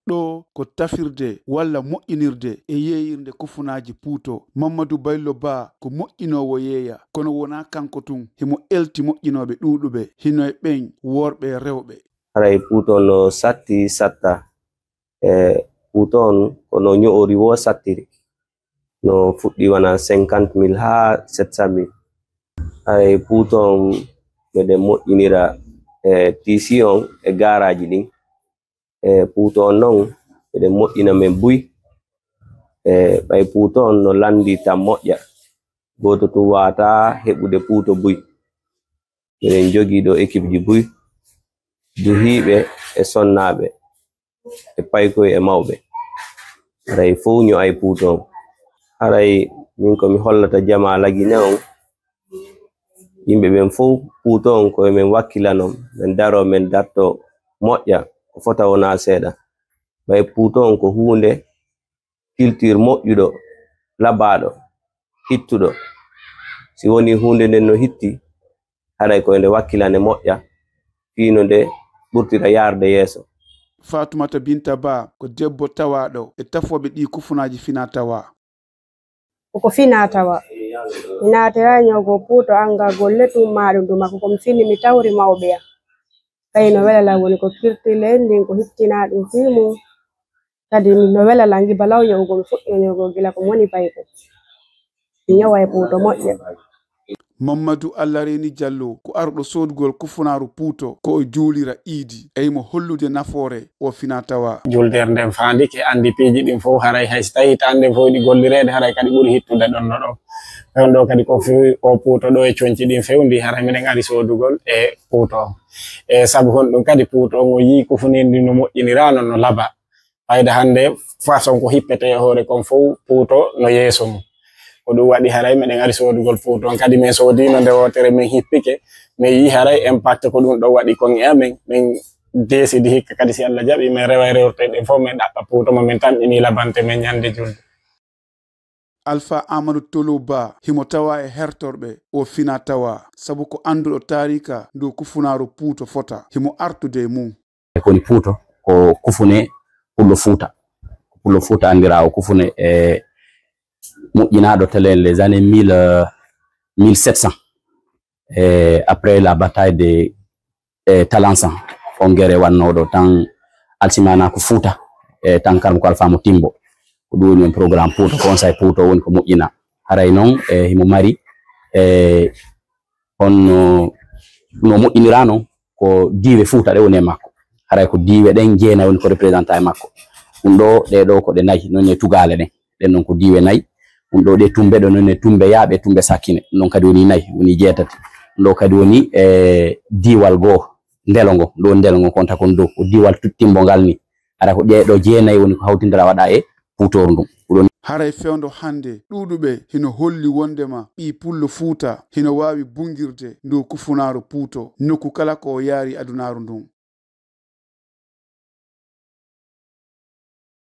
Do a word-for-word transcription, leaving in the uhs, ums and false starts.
Ɗoo ko tafirde walla moƴƴinirde e yeeyirnde kufunaaji Puuto. Mammadu Baylo Ba ko moƴƴinoowo yeeya, kono wonaa kanko tun, himo elti moƴƴinooɓe ɗuuɗuɓe, hino e ɓen worɓe e rewɓe. Haray Puuto no satti satta. E Puuto on ko no ño'ori woo sattiri. No fuɗɗi wona cinquante mille haa sept cent mille. Haray Puuto on meɗen moƴƴinira e tiisi on e gaaraaji ɗin. E Puuto on non, meɗen moƴƴina men buy. E ɓay Puuto on no lanndii tan moƴƴa. Gooto tun waawataa heɓude Puuto buy. Meɗen jogii ɗoo ekipji buy, duhiiɓe e sonnaaɓe, e paykoy e mawɓe. Haray fow ño'ay Puuto on. Haray min ko mi hollata jamaa Lagine on, yimɓe ɓen fow Puuto on ko yo men wakkilano, men daro, men darto moƴƴa, ko fota wonaa seeɗa. Ɓay Puuto on ko huunde culture moƴƴuɗo, labaaɗo, hittuɗo. Si wonii huunde nden no hitti, haray ko e nde wakkilane moƴƴa, fii no nde ɓurtira yaarde yeeso. Faatumata Binta Ba ko debbo tawaaɗo e tafooɓe ɗii kufunaaji finaa tawaa. Koko finaa tawaa. Mi naatira ñogo Puuto an ga golle tun maa ɗun ɗuma. Koko mi fini mi tawri mawɓe an. Ɓay no wela lan woni ko kirtile ndin ko hittinaa ɗun fii mun. Kadi no wela lan gi balaw ñogo mi fuɗɗi ñogo gila ko moni pay ko. Mi ñowa e Puuto moƴƴa. Mammadu Allareeni Jallo ko arɗo soodugol kufunaaru Puuto ko o juulira iidi. E himo hollude nafoore oo finaa tawaa. Juldeere nden faandike anndi piiji ɗin fow haray hay si tawii hitaande nden fow hiɗi gollireede haray kadi ɓuri hittude ɗon no ɗoo. Ɗon ɗoo kadi ko fii oo Puuto ɗoo e conci ɗin fewndi haray miɗen ari soodugol e Puuto on. E sabu honɗun kadi Puuto on o yii kufuneendi no moƴƴiniraano no laba. Fayda hannde façon ko hippete e hoore kon fow Puuto no yeeso mun. Ko ɗun waɗi haray meɗen ari soodugol Puuto on kadi men soodiino nde wootere men hippike men yii haray impact ko ɗun ɗon waɗi kon e amen men deesidi hikka kadi si Allah jaɓi men rewa e rewrude ɗen fow men ɗaɓɓa Puuto mo men tamƴini labante men ñande julde. Alfa Aamadu Tolo Ba himo tawaa e hertorɓe oo finaa tawaa sabu ko annduɗo taariika ndu kufunaaru Puuto fota himo artude e mun. Ko woni Puuto ko kufune Pullo Fuuta. Ko Pullo Fuuta anndiraa o kufune e moƴƴinaaɗo telen les années mille, mille sept cents. E après la bataille de e Talansan, on gere wannooɗo tan alsimaanaaku Fuuta e tan karmo ko Alfaa mo Timbo. Ko ɗun woni on programme Puuto, conseil Puuto woni ko moƴƴinaa. Haray non e himo mari e honno no moƴƴiniraa non ko diiwe Fuuta ɗe woni e makko. Haray ko diiwe ɗen jeenay woni ko représentant e makko. Ɗun ɗoo ɗee ɗoo ko ɗe nayi non e tugaale ɗen. Ɗen non ko diiwe nayi. Ɗun ɗoo ɗee tumbe ɗoo non e tumbe yaaɓe e tumbe sakkine. Ɗun ɗon kadi woni nayi, woni jeetati. Ɗun ɗoo kadi woni e diiwal goo, ndelo ngo, ɗoo ndelo ngo konta kon dow. Ko diiwal timmbo ngal ni. Haray ko ɗee ɗoo jeenay woni ko hawtindira waɗa e puutooru ndun. Ko ɗun. Haray fewndo hannde, ɗuuɗuɓe hino holli wonndema ɓii Pullo Fuuta hino waawi bunngirde ndu kufunaaru Puuto nokku kala ko o yaari adunaaru ndun.